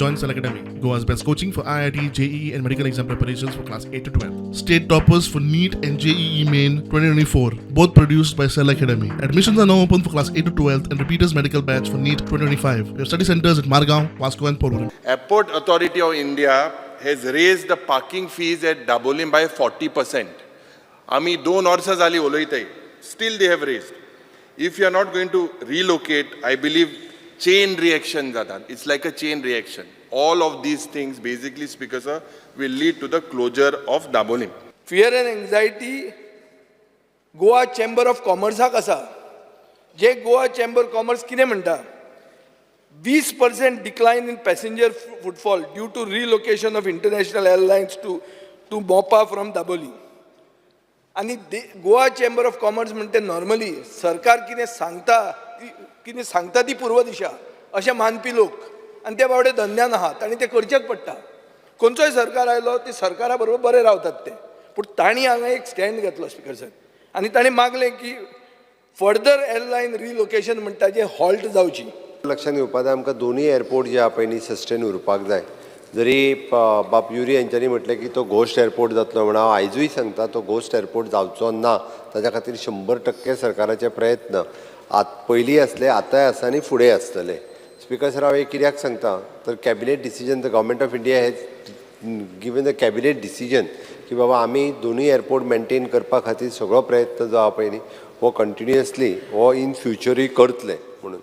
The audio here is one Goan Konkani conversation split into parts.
Join Cell Academy, Goa's best coaching for IIT, JEE, and medical exam preparations for class 8 to 12. State toppers for NEET and JEE Main 2024, both produced by Cell Academy. Admissions are now open for class 8 to 12 and repeaters medical batch for NEET 2025. We have study centers at Margao, Vasco, and Porvorim. Airport Authority of India has raised the parking fees at Dabolim by 40%. आमी दोन वर्सां जालीं उलयताय, still they have raised. If you are not going to relocate, I believe chain reaction जाता. It's like a chain reaction. All of these things basically, Speaker sir, will lead to the closure of Dabolim. Fear and anxiety Goa Chamber of कॉमर्साक आसा. जे गोवा चेंबर कॉमर्स कितें म्हणटा, 20% decline in passenger footfall due to relocation of international airlines to Mopa from Dabolim. आनी गोवा चेंबर ऑफ कॉमर्स म्हणटे नॉर्मली सरकार कितें सांगता, कितें सांगता ती पूर्व दिशा अशें मानपी लोक आनी ते बावडे धंद्यान आहात आनी ते करचेच पडटा. खंयचोय सरकार आयलो, ती सरकारा बरोबर बरे रावतात ते. पूण तांणी हांगा एक स्टँड घेतलो, स्पिकर सर, आनी तांणी मागलें की फर्दर एरलायन रिलोकेशन म्हणटा जें हॉल्ट जावची. लक्षात घेवपा जाय, आमकां दोनूय एअरपोर्ट जे आहा पळय न्ही, सस्टेन उरपाक जाय. जरी बाब युरी हेंच्यांनी म्हटलें की तो घोस्ट एअरपोर्ट जातलो म्हण, हांव आयजूय सांगता, तो घोस्ट एअरपोर्ट जावचो ना. ताच्या खातीर 100% सरकाराचे प्रयत्न आत पयलीं आसले, आतांय आसा आनी फुडें आसतले. स्पिकर सर, हांव एक कित्याक सांगता तर cabinet decision, the Government of India has given the cabinet decision की बाबा, आमी दोनूय एअरपोर्ट मेंटेन करपा खातीर सगळो प्रयत्न जो आहा पळय न्ही, हो कंटिन्युअसली हो इन फ्युचरूय करतले म्हणून.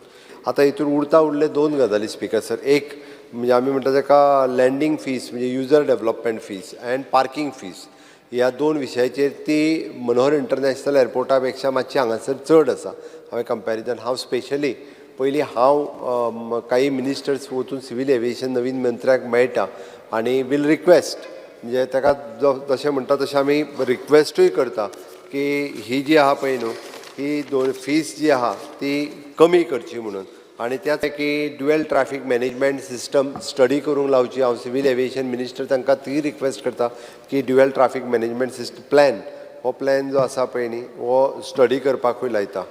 आतां हितून उरता उरले दोन गजाली, स्पिकर सर. एक म्हणजे आमी म्हणटा ताका लँडींग फीस, म्हणजे user development fees and parking fees, ह्या दोन विशयाचेर ती मनोहर इंटरनॅशनल एअरपोर्टा पेक्षा मातशी हांगासर चड आसा. हांवें कंपॅरिजन, हांव स्पेशली पयलीं हांव काही मिनिस्टर्स वचून सिवील एविएशन नवीन मंत्र्याक मेळटा आनी वील रिक्वेस्ट, म्हणजे ताका जो जशें म्हणटा तशें आमी रिक्वेस्टूय करता की ही जी आहा पळय न्हू, ही दोन फीस जी आहा ती कमी करची म्हणून. आनी त्याच की dual traffic management system study करूंक लावची. हांव सिवील एविएशन मिनिस्टर तांकां ती रिक्वेस्ट करता की dual traffic management system plan, हो प्लॅन जो आसा पळय न्ही, हो स्टडी करपाकूय लायता.